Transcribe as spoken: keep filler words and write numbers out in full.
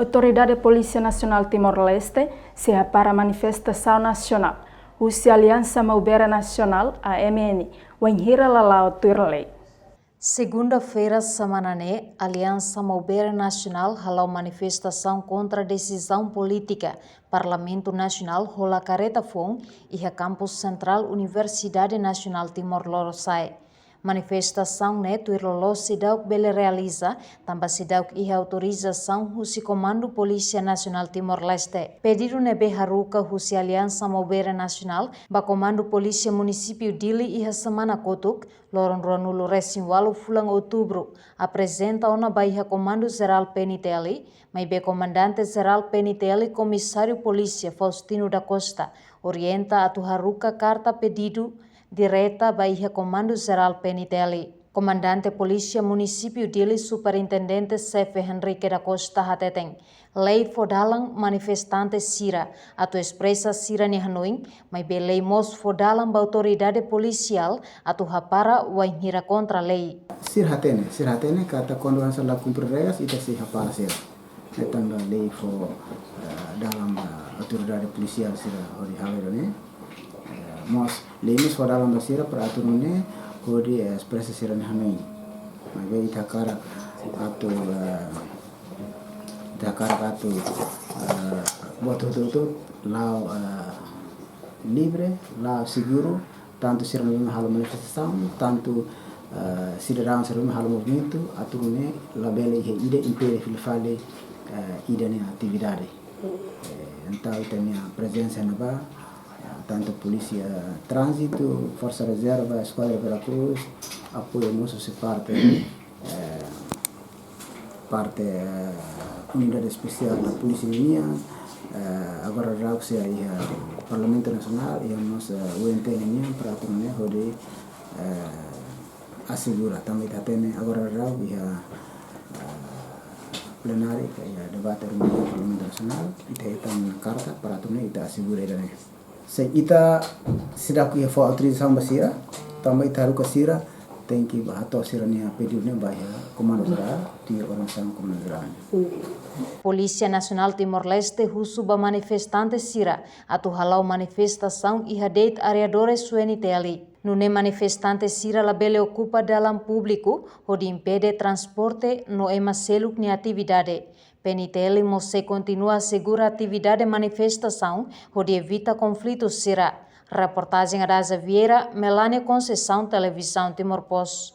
Autoridade Polísia Nasionál Timor-Leste sei hapara manifestasaun nasionál husi Aliansa Maubere Nasionál, A M N, wainhira la la'o tuir lei. Segunda-feira semana ne'e, Aliansa Maubere Nasionál hala'o manifestasaun kontra desizaun polítika Parlamentu Nasionál hola kareta foun iha kampus sentrál Universidade Nasionál Timor Lorosa'e. Manifestasaun ne'e tuir loloos seidauk bele realiza, tanba seidauk iha autorizasaun husi Komandu Polísia Nasionál Timor-Leste. Pedidu ne'ebé haruka husi Aliansa Maubere Nasionál ba Komandu Polísia Munisípiu Dili iha semana kotuk, loron ruanulu-resin-ualu fulan Outubru, aprezenta ona ba iha Komandu Jerál P N T L, maibé Komandante Jerál P N T L Komisáriu Polísia Faustino da Costa orienta atu haruka karta pedidu direta ba iha Komandu Jerál P N T L. Komandante Polísia Munisípiu Dili, Superintendente Xefe Henrique da Costa hateten, lei fó dalan manifestante sira atu espresa sira-nia hanoin, maibé lei mós fó dalan ba autoridade polisiál atu hapara wainhira kontra lei. Sira hatene, sira hatene katak kuandu hanesan la kumpre regras, ita sei hapara sira. Ne'e tanba lei fó, eh, dalan ba autoridade polisiál sira hodi halo ida-ne'e. Eh, mós, lei mós fó dalan ba sira para atu nune'e hodi, eh, espresa sira-nia hanoin. Maibé ita hakarak atu, eh, ita hakarak atu, eh, buat hotu-hotu la'o, eh, livre, la'o seguru, tantu sira ne'ebé halo manifestasaun, tantu, eh, sidadaun sira ne'ebé halo movimentu, atu nune'e labele iha ida impede fila fali, eh, ida-nia atividade. Eh, entaun ita-nia prezensa ne'ebá, eh, tantu Polísia Tránzitu, Forsa Rezerva, Eskuadra Vera Cruz, apoiu mós husi parte, eh, parte, eh, Unidade Espesiál da Polísia ninian, eh, agora daudaun sei iha Parlamentu Nasionál, iha mós, eh, U N T ninian, para atu nune'e hodi, eh, asegura. Tanba ita hatene agora daudaun iha, eh, plenária, ka iha debate ruma iha Parlamentu Nasionál, ita hetan karta para atu nune'e ita asegura ida-ne'e. Sin, ita seidauk iha fó autorizasaun ba sira, tanba ita haruka sira tenke ba hato'o sira-nia pedidu ne'e ba iha Komandu Jerál, tuir orientasaun Komandu Jerál. Polísia Nasionál Timor-Leste husu ba manifestante sira atu hala'o manifestasaun iha deit arredores U N T L. Nune'e manifestante sira labele okupa dalan públiku hodi impede transporte no ema seluk nia atividade. P N T L mós sei kontinua asegura atividade manifestasaun hodi evita konflitu sira. Reportajen Adaza Vieira, Melania Conceição, Televizaun Timor Post.